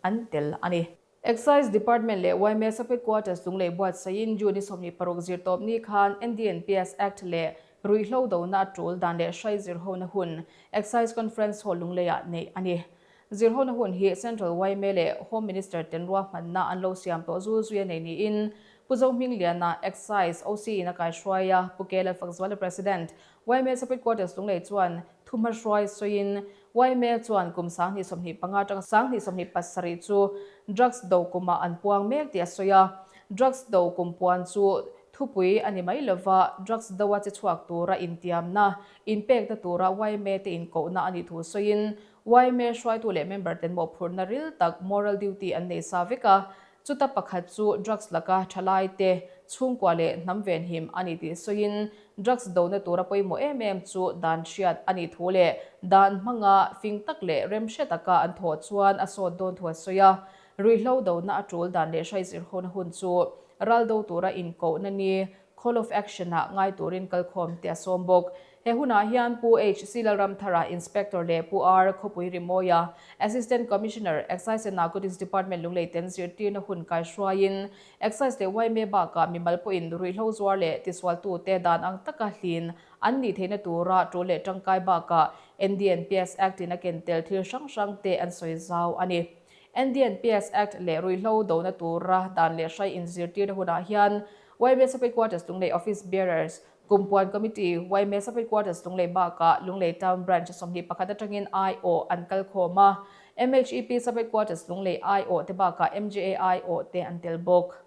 an tel a ni. Excise Department leh yma Sub-Headquarters Lunglei buatsaihin June ni 26 zirtawp ni khan NDNPS Act leh ruihhlo dona a tul dan leh hrai zirhona hun Excise Conference Hall Lungleiah neih a ni. Zirhona hun hi Central yma leh Home Minister ten ruahmanna an lo siam tawh zul zui a nei niin Pu Zohmingliana, Excise OC in a kaihruai a, Pu K Lalfakzuala President, yma Sub-Headquarters Lunglei chuan thuhmahruai sawiin yma chuan kum 2025 atanga 2027 chu drugs do kumah an puang mek tih a sawi a. Drugs do kum puan chu thupui a ni mai lova, drugs doa che chhuak tura intiamna, inpekna tura yma te inkohna a nih thu sawiin yma hruaitu leh member ten mawhphurhna ril tak, moral duty, an nei sa vek a. Chuta pakhat chu drugs laka thalai te, chhungkua leh hnam venhim a ni tih sawiin, drugs dona tura pawimawh em em chu dan hriat a nih thu leh dan hmanga fing tak leh remhre taka an thawh chuan a sawt dawn thu a sawi a. Ruihhlo dona a tul dan leh hrai zirhona hun chu ral do tura inkohna ni, call of action, ah ngai turin kalkhawm te a sawm bawk. He hunah hian Pu HC Lalramthara, Inspector leh Pu R Khawpui Rimawia, Assistant Commissioner, Excise and Narcotics Department Lunglei ten zirtirna hun kaihruaiin Excise leh yma bakah mimal pawhin ruihhlo zuar leh tisualtute dan ang taka hlin an nih theihna tura tul leh tangkai bakah NDNPS Act in a ken tel thil hrang hrang te an sawi zau a ni. NDNPS Act leh ruihhlo dona tura dan leh hrai inzirtirna hunah hian yma Sub-Headquarters Lunglei Office Bearers, Kumpuan Committee, yma Sub-Headquarters Lunglei bakah Lunglei Town Branch 21 atangin aiawh an kal khawm a, MHEP Sub-Headquarters Lunglei aiawh te bakah MJA aiawh te an tel bawk.